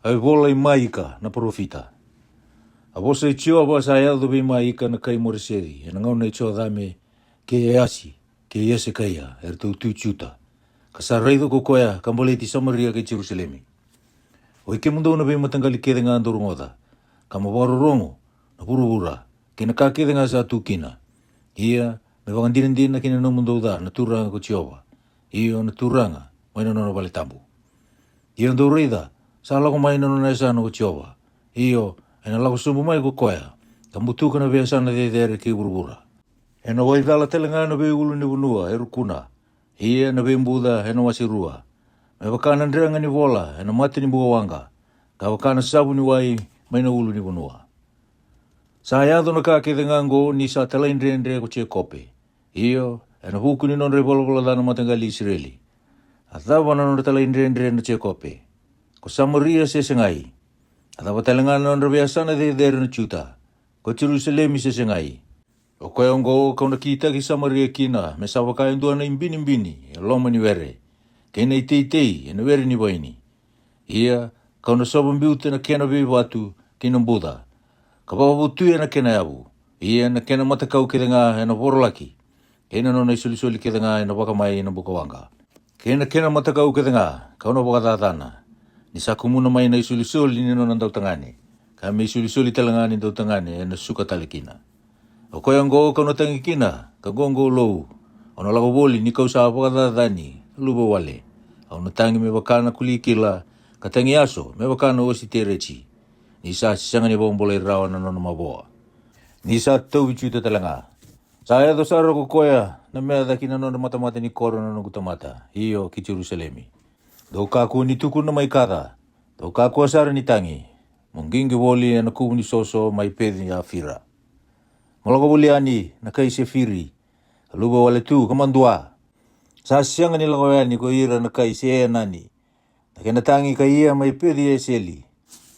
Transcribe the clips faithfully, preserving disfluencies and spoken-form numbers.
A ivola i Maika na parofita. A vosa i Jiova sa yaco vei Maika na kai Moreseti ena gauna i Jocame kei Easi kei Esekaia eratou tu i Juta, ka sa raica ko koya ka baleti Samaria kei Jerusalemi. Oi kemudou na veimataqali kece ga dou rogoca, ka mo vakarorogo na vuravura kei na ka kece ga sa tu kina. Ia me vakadinadina ki na nomudou ca na Turaga ko Jiova, io na Turaga mai na nona vale tabu. Ia dou raica, sa lako mai na nona yasana ko Jiova, io ena lako sobu mai ko koya ka butuka na veiyasana cecere kei vuravura. Ena waicala tale ga na veiulunivanua e rukuna, ia na veibuca ena wase rua, me vaka na drega ni vola ena mata ni bukawaqa, ka vaka na savu ni wai mai na ulunivanua. Sa yaco na ka kece ga oqo ni sa talaidredre ko Jekope, io ena vuku ni nodra ivalavala ca na mataqali i Isireli. A cava na nodra talaidredre na Jekope? Ko Samaria se segai? A cava tale ga na nodra veiyasana cecere na Juta? Ko Jerusalemi se segai? O koya oqo kau na kitaki Samaria kina me sa vaka e dua na ibinibini e loma ni were, kei na iteitei ena were ni vaini. Ia kau na sova biuta na kena veivatu kei na buca, ka vakavotuya na kena yavu. Ia na kena matakau kece ga ena vorolaki, kei na nona isolisoli kece ga ena vakamai ena bukawaqa. Kei na kena matakau kece ga kau na vakacacana, ni sa kumuna mai na isolisoli ni nona dautagane, ka me isolisoli tale ga ni dautagane ena suka tale kina. O koya oqo kau na tagi kina ka qoqolou. Au na lako voli ni kau sa vakacacani ka luvawale. Au na tagi me vaka na kulikila, ka tagi yaso me vaka na ositeresi. Ni sa sega ni vakabolai rawa na nona mavoa, ni sa tauvi Juta tale ga. Sa yaco sara ko koya na meca ki na nodra matamata ni koro na noqu tamata, io ki Jerusalemi. Dou kakua ni tukuna mai kaca, dou kakua sara ni tagi. Mo qiqi voli ena kuvu ni soso mai Peci Afira. Mo lako voli yani na kai Sefiri, ka luvawale tu ka madua. Sa sega ni lako yani ko ira na kai Seenani, na kena tagi ka ia mai Peci Eseli.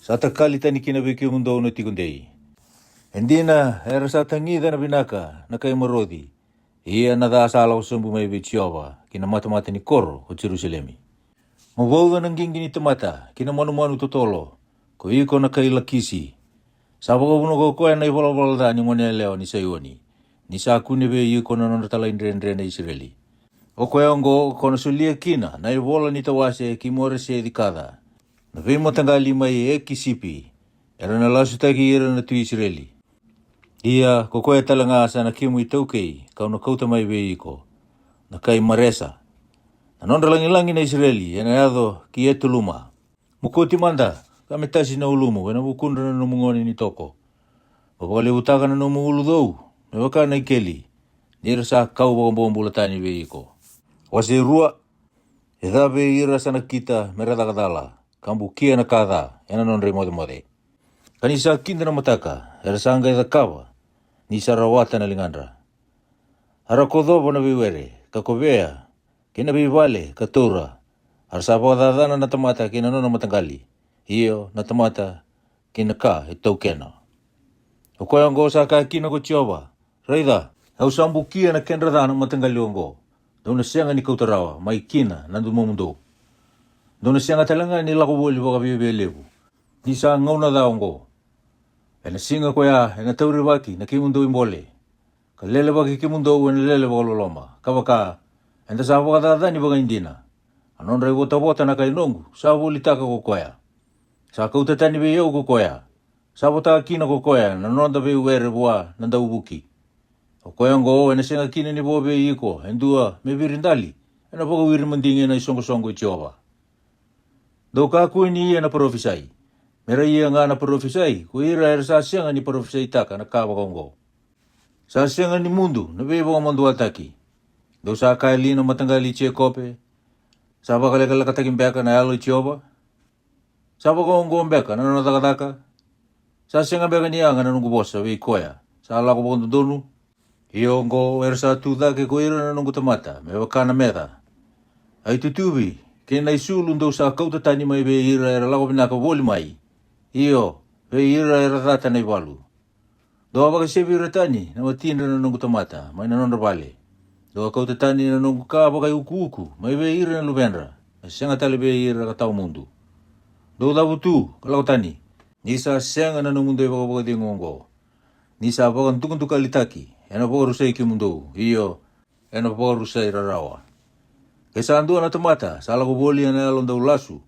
Sa takali tani kina vei kemudou na tiko dei. E dina era sa tagica na vinaka na kai Maroci, ia na ca sa lako sobu mai vei Jiova ki na matamata ni koro o Jerusalemi. Mo vauca na qiqi ni tamata ki na manumanu totolo, ko iko na kai Lakisi. Sa vakavuna ko koya na ivalavala ca ni goneyalewa ni Saioni, ni sa kune vei iko na nodra talaidredre na Isireli. O koya oqo ko na solia kina na ivola ni tawase ki Moreseti-kaca, na veimataqali mai Ekisipi, era na lasutaki ira na tui Isireli. Ia ko koya tale ga sa na kemu itaukei kau na kauta mai vei iko, na kai Maresa. Na nodra lagilagi na Isireli ena yaco ki Etuluma. Mo koti mada, ka me tasi na ulumu ena vukudra na nomu gone ni toko. Mo vakalevutaka na nomu ulucou me vaka na ikeli, ni ra sa kau vakabobula tani vei iko. Wase rua. E ca vei ira sa nakita me ra caka cala, ka bukia na ka ca ena nodra imocemoce. Ka ni sa kida na mataka, era sa qai cakava ni sa rawata na ligadra. A ra kocova na veiwere ka kovea, kei na veivale ka taura. A ra sa vakacacana na tamata kei na nona mataqali, io na tamata kei na ka e taukena. O koya oqo sa kaya kina ko Jiova, raica, au sa bukia na kedra ca na mataqali oqo. Dou na sega ni kauta rawa mai kina na domomudou. Dou na sega tale ga ni lako voli vakaviavia levu, ni sa gauna ca oqo. Ena siga koya ena taurivaki na kemudou ibole, ka lelevaki kemudou ena lele vakaloloma, ka vaka, eda sa vakacacani vakaidina. A nodra ivotavota na kai noqu sa volitaka ko koya. Sa kauta tani vei au ko koya. Sa vota kina ko koya na noda veiwere vua na dauvuki. O koya oqo ena sega kina ni vo vei iko e dua me viridali ena vakawiri madigi ena isoqosoqo i Jiova. Dou kakua ni ia na parofisai, me ra ia ga na parofisai ko ira era sa sega ni parofisaitaka na ka vakaoqo. Sa sega ni mudu na veivakamaduataki. Dou sa kaya li na mataqali i Jekope, sa vakalekalekataki beka na yalo i Jiova? Sa vakaoqo beka na nona cakacaka? Sa sega beka ni yaga na noqu vosa vei koya sa lako vakadodonu? Ia oqo era sa tu cake ko ira na noqu tamata me vaka na meca. A itutuvi kei na isulu dou sa kauta tani mai vei ira era lako vinaka voli mai, io, vei ira era cata na ivalu. Dou a vakasevi ira tani na watidra na noqu tamata mai na nodra vale. Dou a kauta tani na noqu ka vakaiukuuku mai vei ira na luvedra, me sega tale vei ira ka tawa mudu. Dou cavu tu ka lako tani, ni sa sega na nomudou ivakavakacegu oqo. Ni sa vakadukadukalitaki, ena vakarusai kemudou, io, ena vakarusai rarawa. Ke sa dua na tamata sa lako voli ena yalo dau lasu,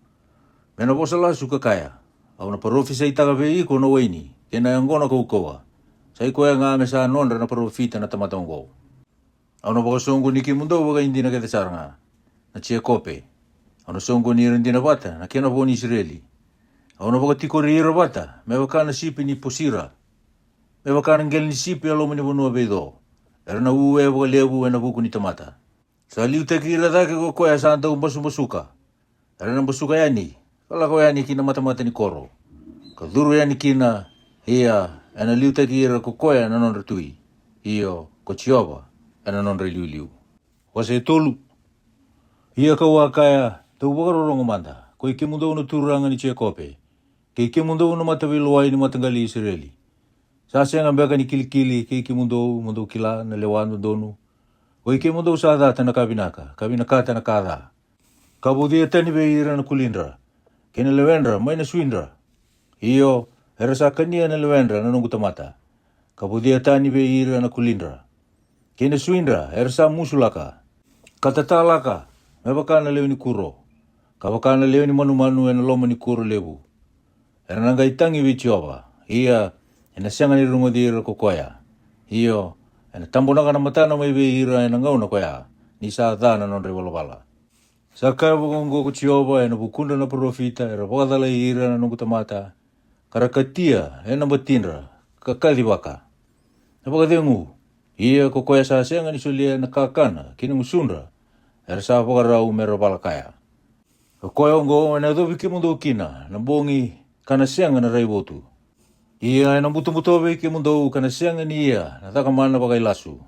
me na vosa lasu ka kaya, "Au na parofisaitaka vei iko na waini kei na yaqona kaukauwa, sa i koya ga me sa nodra na parofita na tamata oqo." Au na vakasoqoni kemudou vakaidina kece sara ga, na Jekope. Au na soqoni ira dina vata na kena vo ni Isireli. Au na vakatikori ira vata me vaka na sipi ni posira, me vaka na qele ni sipi a loma ni vanua veico. Era na uwe vakalevu ena vuku ni tamata. Sa liutaki ira cake ko koya sa dau basubasuka. Era na basuka yani, ka lako yani ki na matamata ni koro, ka curu yani kina. Ia, ena liutaki ira ko koya na nodra tui, io, ko Jiova ena nodra iliuliu. Wase tolu. Ia ka'u a kaya, "Dou vakarorogo mada, ko i kemudou na turaga ni Jekope, kei kemudou na mataveilewai ni mataqali i Isireli. Sa sega beka ni kilikili kei kemudou mo dou kila na lewa dodonu? Ko i kemudou sa cata na ka vinaka, ka vinakata na ka ca, ka vucia tani vei ira na kulidra kei na lewedra mai na suidra. Io, era sa kania na lewedra na noqu tamata, ka vucia tani vei ira na kulidra. Kei na suidra era sa musulaka, ka tatalaka, me vaka na lewe ni kuro, ka vaka na lewe ni manumanu ena loma ni kuro levu. Era na qai tagi vei Jiova, ia, ena sega ni rogoci ira ko koya. Io, ena tabonaka na matana mai vei ira ena gauna koya, ni sa ca na nodra ivalavala. Sa kaya vakaoqo ko Jiova ena vukudra na parofita era vakacalai ira na noqu tamata, ka ra katia ena batidra, ka kacivaka, 'Na vakacegu.' Ia ko koya sa sega ni solia na kakana ki na gusudra, era sa vakarau me ra vala kaya. O koya oqo ena yacovi kemudou kina na bogi, ka na sega na raivotu. Ia ena butobuto vei kemudou ka na sega ni ia na cakamana vakailasu.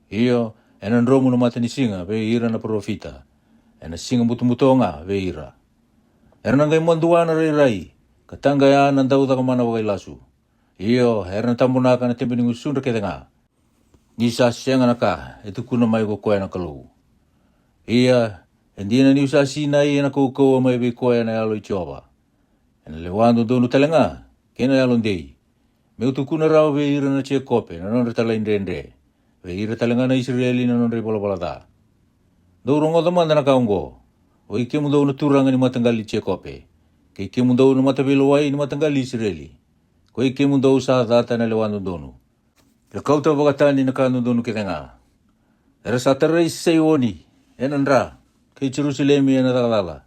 Io, ena dromu na matanisiga vei ira na parofita, ena siga butobuto ga vei ira. Era na qai madua na rairai, ka taqaya na dau cakamana vakailasu. Io, era na tabonaka na tebe ni gusudra kece ga, ni sa sega na ka e tukuna mai ko koya na Kalou. Ia, e dina ni'u sa sinai ena kaukauwa mai vei koya na Yalo i Jiova, ena lewa dodonu tale ga kei na yalo dei, me'u tukuna rawa vei ira na Jekope na nodra talaidredre, vei ira tale ga na Isireli na nodra ivalavala ca. Dou rogoca mada na ka oqo, o i kemudou na turaga ni mataqali i Jekope, kei kemudou na mataveilewai ni mataqali i Isireli, ko i kemudou sa cata na lewa dodonu, ka kauta vakatani na ka dodonu kece ga. Era sa tarai Saioni ena dra, kei Jerusalemi ena cakacala.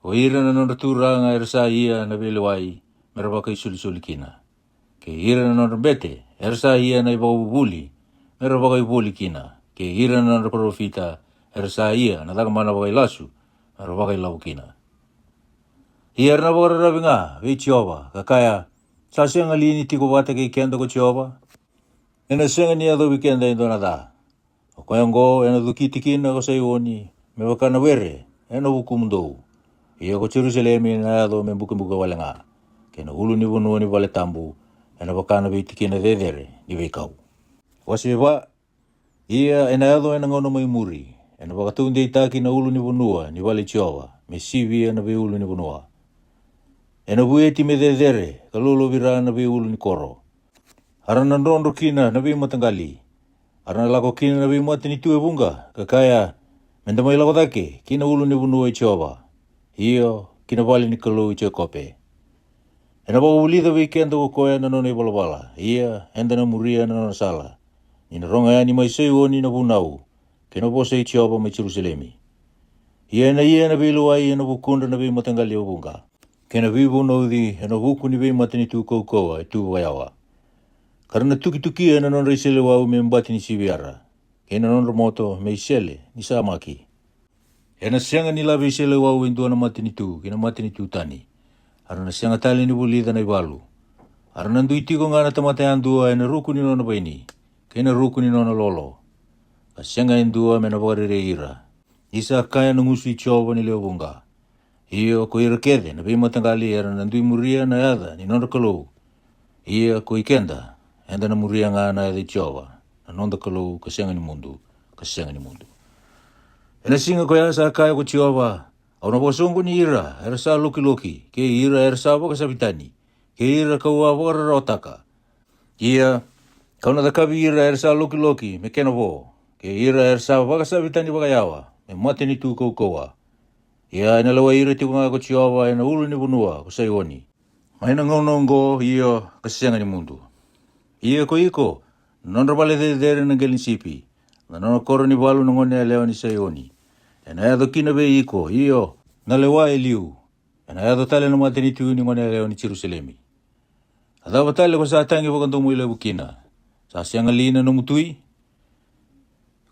O ira na nodra turaga era sa ia na veilewai me ra vakaisolisoli kina, kei ira na nodra bete era sa ia na ivakavuvuli me ra vakaivoli kina, kei ira na nodra parofita era sa ia na cakamana vakailasu me ra vakailavo kina. Ia era na vakararavi ga vei Jiova, ka kaya, 'Sa sega li ni tiko vata kei keda ko Jiova? Ena sega ni yacovi keda e dua na ca. O koya oqo ena cukiti kina ko Saioni me vaka na were ena vukumudou. Ia ko Jerusalemi ena yaco me bukabuka wale ga, kei na ulu ni vanua ni vale tabu ena vaka na veitikina cecere ni veikau.' Wase va. Ia ena yaco ena gauna mai muri, ena vakataudeitaki na ulu ni vanua ni vale i Jiova me sivia na veiulu ni vanua. Ena vueti me cecere ka lolovira na veiulu ni koro. A ra na drodro kina na veimataqali. A ra na lako kina na veimatanitu e vuqa, ka kaya, 'Meda mai lako cake ki na ulu ni vanua i Jiova, io, ki na vale ni Kalou i Jekope.' Ena vakavulica vei keda ko koya na nona ivalavala, ia eda na muria na nona sala, ni na rogo yani mai Saioni na vunau, kei na vosa i Jiova mai Jerusalemi. Ia ena ia na veilewai ena vukudra na veimataqali e vuqa, kei na veivunauci ena vuku ni veimatanitu kaukauwa e tu vakayawa. Ka ra na tukitukia na nodra iseleiwau me bati ni siviyara, kei na nodra moto me isele ni samaki. Ena sega ni lave iseleiwau e dua na matanitu ki na matanitu tani. A ra na sega tale ni vulica na ivalu. A ra na dui tiko ga na tamata yadua ena ruku ni nona vaini, kei na ruku ni nona lolo, ka sega e dua me na vakarerei ira. Ni sa kaya na gusu i Jiova ni lewe vuqa. Io, ko ira kece na veimataqali era na dui muria na yaca ni nodra Kalou. Ia ko i keda, eda na muria ga na yaca i Jiova na noda Kalou ka sega ni mudu, ka sega ni mudu. Ena siga koya sa kaya ko Jiova, Au na vakasoqoni ira era sa lokiloki, kei ira era sa vakasavi tani, kei ira ka'u a vakararawataka. Ia ka'u na cakavi ira era sa lokiloki me kena vo, kei ira era sa vakasavi tani vakayawa me matanitu kaukauwa. Ia ena lewai ira tiko ga ko Jiova ena ulu ni vanua ko Saioni, mai na gauna oqo, io, ka sega ni mudu. Ia ko iko, na nodra vale cecere na qele ni sipi, na nona koro ni valu na goneyalewa ni Saioni, ena yaco kina vei iko, io, na lewa e liu, ena yaco tale na matanitu ni goneyalewa ni Jerusalemi. A cava tale ko sa tagi vakadomoilevu kina? Sa sega li na nomu tui?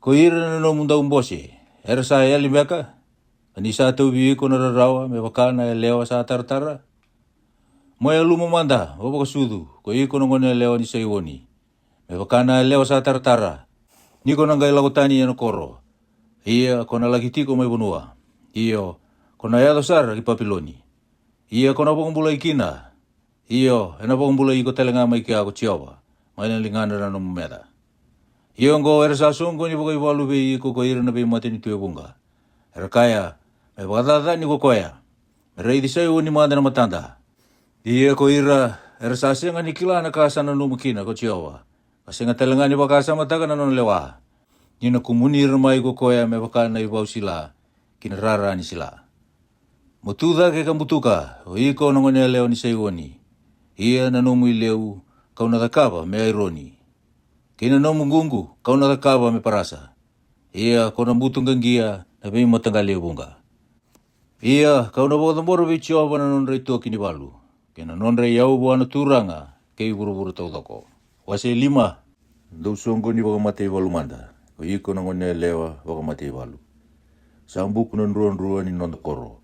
Ko ira na nomu daubose era sa yali beka, ka ni sa tauvi iko na rarawa me vaka na yalewa sa taratara? Mo yaluma mada, mo vakasucu, ko iko na goneyalewa ni Saioni, me vaka na yalewa sa taratara, ni ko na qai lako tani ena koro. Ia ko na laki tiko mai vanua, io, ko na yaco sara ki Papiloni. Ia ko na vakabulai kina, io, ena vakabulai iko tale ga mai kea ko Jiova, mai na ligana na nomu meca. Ia oqo, era sa soqoni vakaivalu vei iko ko ira na veimatanitu e vuqa. Era kaya, me vakacacani ko koya, me raici Saioni mada na matada. Ia ko ira era sa sega ni kila na ka sa nanuma kina ko Jiova, ka sega tale ga ni vakasamataka na nona lewa, ni na kumuni ira mai ko koya me vaka na ivau sila ki na rara ni sila. Mo tu cake ka butuka, o iko na goneyalewa ni Saioni. Ia na nomu ileu ka'u na cakava me aironi, kei na nomu ququ ka'u na cakava me parasa. Ia ko na butuqaqia na veimataqali e vuqa. Ia ka'u na vakacabora vei Jiova na nodra itoki ni valu, kei na nodra iyau vua na turaga kei vuravura taucoko. Wase lima. Dou soqoni vakamataivalu mada, ko iko na goneyalewa vakamataivalu. Sa buku na druadrua ni noda koro.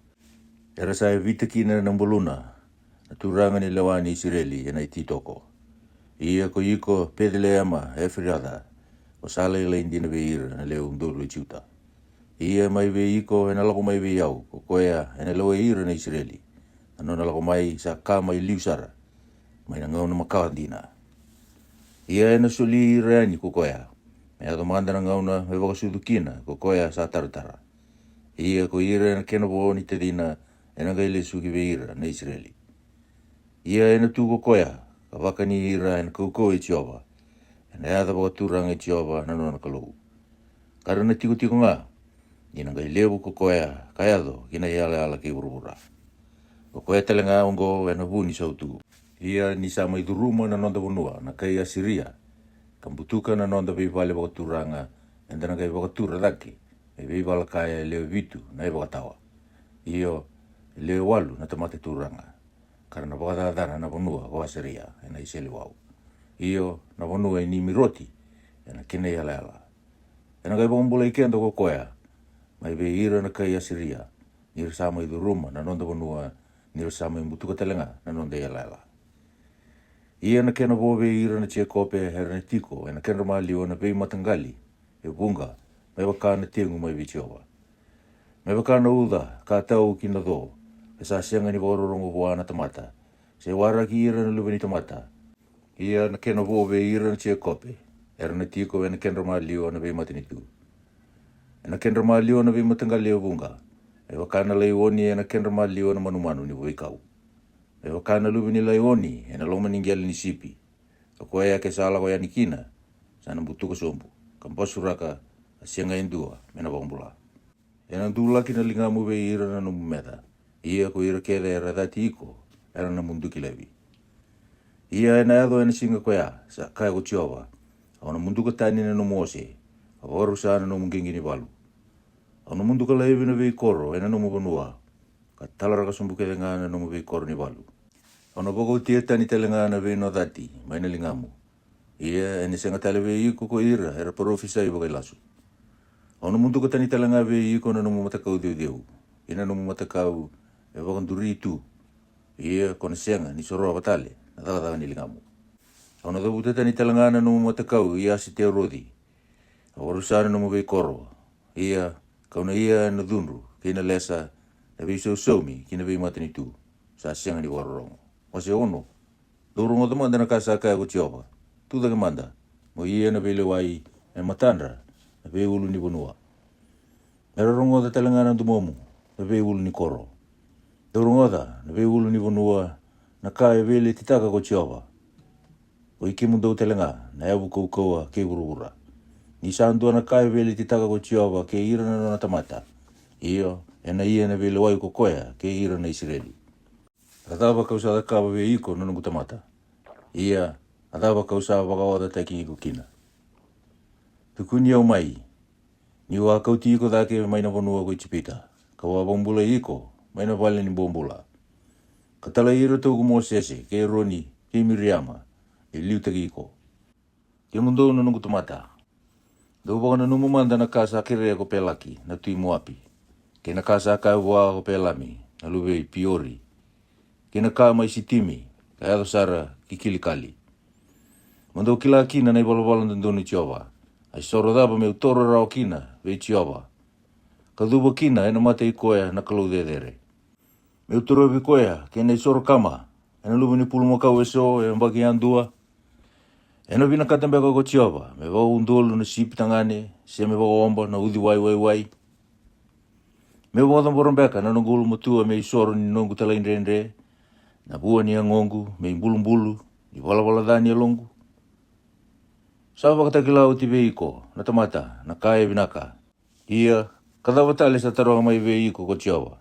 Era sa yavita kina na baluna na turaga ni lewa ni Isireli ena ititoko. Ia ko iko Peceleema Eferaca, ko sa lailai dina vei ira na lewe udolu e Juta. Ia mai vei iko ena lako mai vei au ko koya ena lewai ira na Isireli. Na nona lako mai sa ka mai liu sara, mai na gauna makawa dina. Ia ena soli ira yani ko koya, me yaco mada na gauna me vakasucu kina ko koya sa taratara. Ia ko ira ena kena vo ni tacina ena qai lesu ki vei ira na Isireli. Ia ena tu ko koya ka vakani ira ena kaukauwa i Jiova, ena yaca vakaturaga i Jiova na nona Kalou. Ka ra na tikotiko ga, ni na qai levu ko koya ka yaco ki na iyalayala kei vuravura. Ko koya tale ga oqo ena vu ni sautu. Ia ni sa mai curuma na noda vanua na kai Asiria, ka butuka na noda veivale vakaturaga, eda na qai vakatura cake me veivala kaya e lewe vitu na ivakatawa, io, e lewe walu na tamata turaga. Ka ra na vakacacana na vanua ko Asiria ena iseleiwau, io, na vanua i Nimiroti ena kena iyalayala. Ena qai vakabulai keda ko koya mai vei ira na kai Asiria, ni ra sa mai curuma na noda vanua, ni ra sa mai butuka tale ga na noda iyalayala. Ia na kena vo vei ira na Jekope era na tiko ena kedra maliwa na veimataqali e vuqa, me vaka na tegu mai vei Jiova. Me vaka na uca ka tau ki na co, e sa sega ni vakarorogo vua na tamata, se waraki ira na luve ni tamata. Ia na kena vo vei ira na Jekope era na tiko ena kedra maliwa na veimatanitu, ena kedra maliwa na veimataqali e vuqa, me vaka na laioni ena kedra maliwa na manumanu ni veikau, me vaka na luve ni laioni ena loma ni qele ni sipi. O koya ke sa lako yani kina, sa na butuka sobu, ka basuraka, ka sega e dua me na vakabula. Ena dulaki na ligamu vei ira na nomu meca, ia ko ira kece era cati iko era na muduki laivi. Ia ena yaco ena siga koya, sa kaya ko Jiova, au na muduka tani na nomu ose, ka vakarusa na nomu qiqi ni valu. Au na muduka laivi na veikoro ena nomu vanua, ka talaraka sobu kece ga na nomu veikoro ni valu. Au na vakaotia tani tale ga na veino cati mai na ligamu. Ia ena sega tale vei iko ko ira era parofisai vakailasu. Au na muduka tani tale ga vei iko na nomu matakau ceuceu, kei na nomu matakau e vakaduri tu. Ia ko na sega ni sorova tale na cakacaka ni ligamu. Au na cavuta tani tale ga na nomu matakau i Asiteroci, ka vakarusa na nomu veikoro. Ia ka'u na ia ena cudru kei na lesa, na veisausaumi ki na veimatanitu, sa sega ni vakarorogo. Wase ono. Dou rogoca mada na ka sa kaya ko Jiova, tu cake mada, mo ia na veilewai e matadra na veiulu ni vanua. Me ra rogoca tale ga na domomu, na veiulu ni koro. Dou rogoca, na veiulu ni vanua, na ka e veiletitaka ko Jiova. Oi kemudou tale ga na yavu kaukauwa kei vuravura. Ni sa dua na ka e veiletitaka ko Jiova kei ira na nona tamata, io, ena ia na veilewai ko koya kei ira na Isireli. A cava ka'u sa cakava vei iko, na noqu tamata? Ia, a cava ka'u sa vakaocataki iko kina? Tukuni au mai, ni'u a kauti iko cake mai na vanua ko Ijipita, ka'u a vakabulai iko mai na vale ni bobula. Ka talai iratou ko Mosese kei Eroni kei Miriama, e liutaki iko. Kemudou na noqu tamata, dou vakananuma mada na ka sa kerea ko Pelaki na tui Moapi, kei na ka sa kaya vua ko Pelami na luve i Piori, kei na ka mai Sitimi ka yaco sara ki Kilikali. Mo dou kila kina na ivalavala dodonu i Jiova, a isoro cava me'u toro rawa kina vei Jiova, ka cuva kina ena mata i koya na Kalou cecere. Me'u torovi koya kei na isoro kama ena luve ni pulumakau eso e yabaki yadua. Ena vinakata beka ko Jiova me vakaudolu na sipi tagane, se me vakaoba na uciwai waiwai? Me'u vakacabora beka na noqu ulumatua me isoro ni noqu talaidredre, na vua ni yagoqu me ibulubulu ni valavala ca ni yaloqu? Sa vakatakila oti vei iko, na tamata, na ka e vinaka. Ia, ka cava tale sa taroga mai vei iko ko Jiova?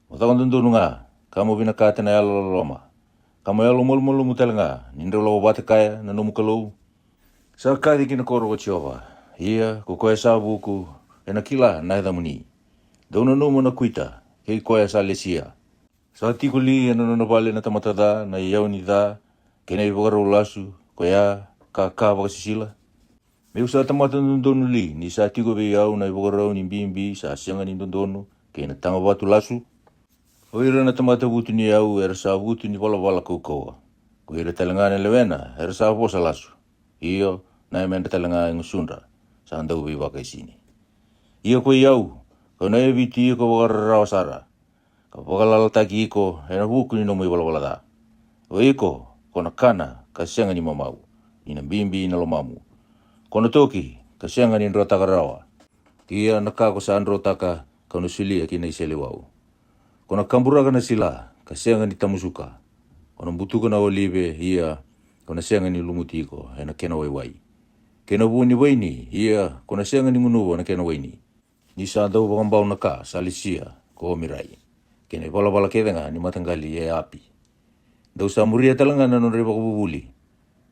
Mo caka dodonu ga, ka mo vinakata na yalololoma, ka mo yalomalumalumu tale ga ni drau lako vata kaya na nomu Kalou? Sa kaci ki na koro ko Jiova, ia ko koya sa vuku ena kila na yacamuni. Dou nanuma na kuita kei koya sa lesia. Sa tiko li ena nona vale na tamata ca na iyau ni ca kei na ivakarau lasu, koya ka ka vakasisila? Me'u sa tamata dodonu li ni sa tiko vei au na ivakarau ni bibi sa sega ni dodonu kei na taga vatu lasu? O ira na tamata vutuniyau era sa vutu ni valavala kaukauwa, ko ira tale ga na lewena era sa vosa lasu. Io, na yamedra tale ga e gusudra sa dau veivakaisini. Ia ko i au, ka'u na yaviti iko vakararawa sara, ka vakalalataki iko ena vuku ni nomu ivalavala ca. O iko, ko na kana ka sega ni mamau, ni na bibi na lomamu. Ko na toki ka sega ni drotaka rawa. Ia na ka ko sa drotaka, ka'u na solia ki na iseleiwau. Ko na kaburaka na sila ka sega ni tamusuka. Ko na butuka na olive, ia ko na sega ni lumuti iko ena kena waiwai, kei na vua ni vaini, ia ko na sega ni gunuva na kena waini. Ni sa dau vakabau na ka sa lesia ko Omirai, kei na ivalavala kece ga ni mataqali e Api. Dou sa muria tale ga na nodra ivakavuvuli,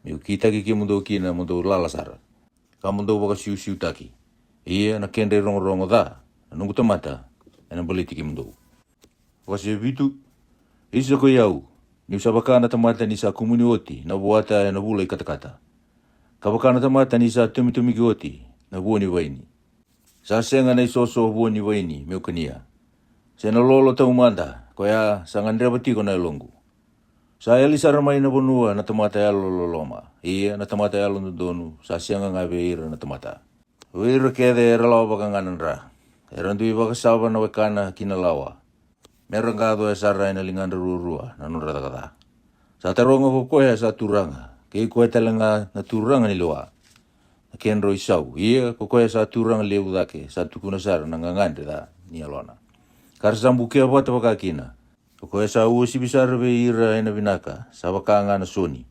me'u kitaki kemudou kina mo dou lala sara, ka mo dou vakasiusiutaki. Ia na kedra irogorogo ca na noqu tamata ena baleti kemudou. Wase vitu. Isa ko i au, ni'u sa vaka na tamata ni sa kumuni oti na vuata ena vula i katakata, ka vaka na tamata ni sa tomitomiki oti na vua ni vaini. Sa sega na isoso vua ni vaini me'u kania, se na lolo taumada koya sa gadreva tiko na yaloqu. Sa yali sara mai na vanua na tamata yalololoma, ia na tamata yalododonu sa sega ga vei ira na tamata. O ira kece era lawa vaka ga na dra, era dui vakasava na wekana ki na lawa, me ra qacoya sara ena ligadra ruarua na nodra caka ca. Sa taroga ko koya sa turaga, kei koya tale ga na turaga ni lewa, na kedrau isau, ia ko koya sa turaga levu cake sa tukuna sara na gagadre ca ni yalona, ka ra sa bukea vata vaka kina. O koya sa uasivi sara vei ira ena vinaka sa vaka ga na soni,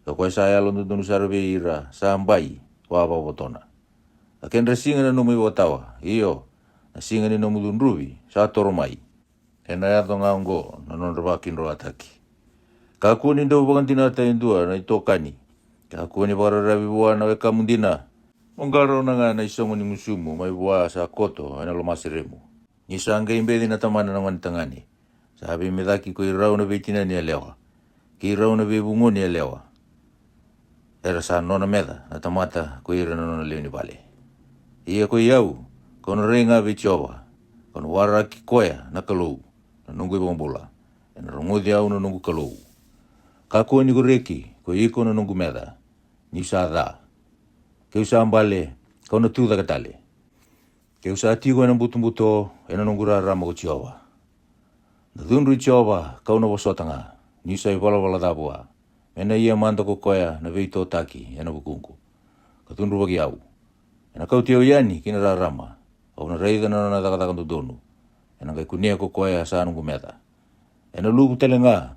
o koya sa yalododonu sara vei ira sa bai vakavotona. A kedra siga na nomu ivakatawa, io, na siga ni nomu cudruvi sa toro mai. Ena yaco ga oqo na nodra vakidroataki. Kakua ni dau vakadinata e dua na itokani, kakua ni vakararavi vua na wekamu dina. Mo qarauna ga na isogo ni gusumu mai vua sa koto ena lomaseremu. Ni sa qai beci na tamana na gone tagane, sa veimecaki ko i rau na veitinani yalewa, kei rau na veivugoni yalewa. Era sa nona meca na tamata ko ira na nona lewe ni vale. Ia ko i au, ka'u na rai ga vei Jiova, ka'u na waraki koya na Kalou, na noqu ivakabula, ena rogoci au na noqu Kalou. Kakua ni ko reki ko iko na noqu meca, ni'u sa ca. Ke'u sa bale, ka'u na tu cake tale. Ke'u sa tiko ena butobuto ena noqu rarama ko Jiova. Na cudru i Jiova ka'u na vosota ga, ni'u sa ivalavala ca vua. Me na ia mada ko koya na veitotaki ena vukuqu, ka cudruvaki au. Ena kauti au yani ki na rarama, au na raica na nona cakacaka dodonu. ena qai kunea ko koya sa noqu meca. Ena luvu tale ga,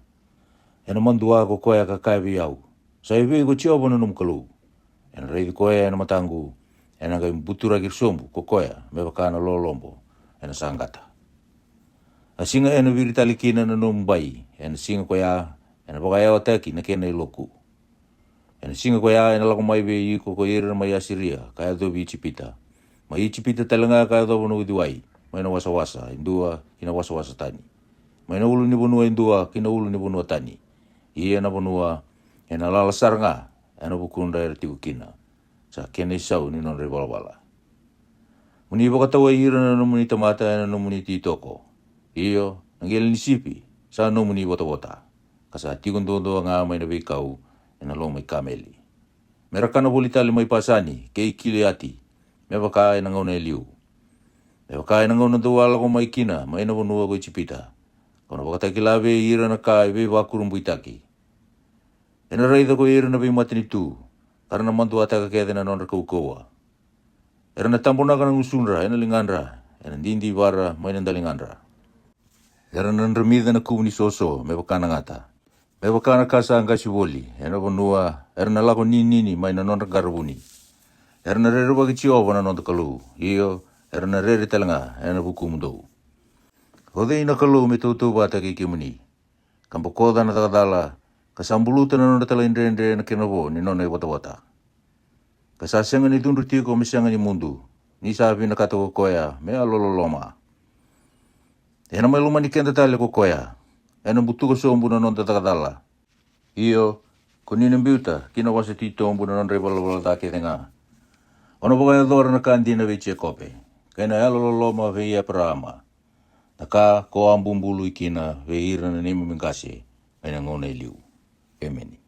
ena madua ko koya ka kaya vei au, 'Sa evei ko Jiova na nomu Kalou?' Ena raici koya ena mataqu, ena qai buturaki sobu ko koya me vaka na lolobo ena saqata. A siga ena viri tale kina na nomu bai, ena siga ko ya ena vakayawataki na kena iloku. Ena siga ko ya ena lako mai vei iko ko ira mai Asiria ka yacovi Ijipita, mai Ijipita tale ga ka yacova na uciwai, mai na wasawasa e dua ki na wasawasa tani, mai na ulu ni vanua e dua ki na ulu ni vanua tani. Ia na vanua ena lala sara ga ena vukudra era tiko kina, sa kena isau ni nodra ivalavala. Mo ni vakatawai ira na nomuni tamata ena nomuni titoko, io, na qele ni sipi sa nomuni votavota, ka sa tiko duadua ga mai na veikau ena loma i Kameli. Me ra kana voli tale mai Pasani kei Kiliati, me vaka ena gauna e liu, me vaka ena gauna dou a lako mai kina mai na vanua ko Ijipita, kau na vakatakila vei ira na ka e veivakurabuitaki. Ena raica ko ira na veimatanitu, ka ra na maduataka kece na nodra kaukauwa. Era na tabonaka na gusudra ena ligadra, ena didivara mai na daligadra. Era na dramica na kuvu ni soso me vaka na gata, me vaka na ka sa qasi voli ena vanua era na lako ninini mai na nodra qaravuni. Era na rerevaki Jiova na noda Kalou, io, era na rere tale ga ena vukumudou. O cei na Kalou me tautauvata kei kemuni, ka bokoca na cakacala, ka sa buluta na nodra talaidredre na kena vo ni nona ivotavota? Ka sa sega ni cudru tiko me sega ni mudu, ni sa vinakata ko koya me yalololoma. Ena mai lomani keda tale ko koya, ena butuka sobu na noda cakacala. Io, ko ni na biuta ki na wasa titobu na nodra ivalavala ca kece ga. O na vakayacora na ka dina vei Jekope, kei na yalololoma vei Eparaama, na ka ko a bubului kina vei ira na neimami qase mai na gauna e liu. Emeni.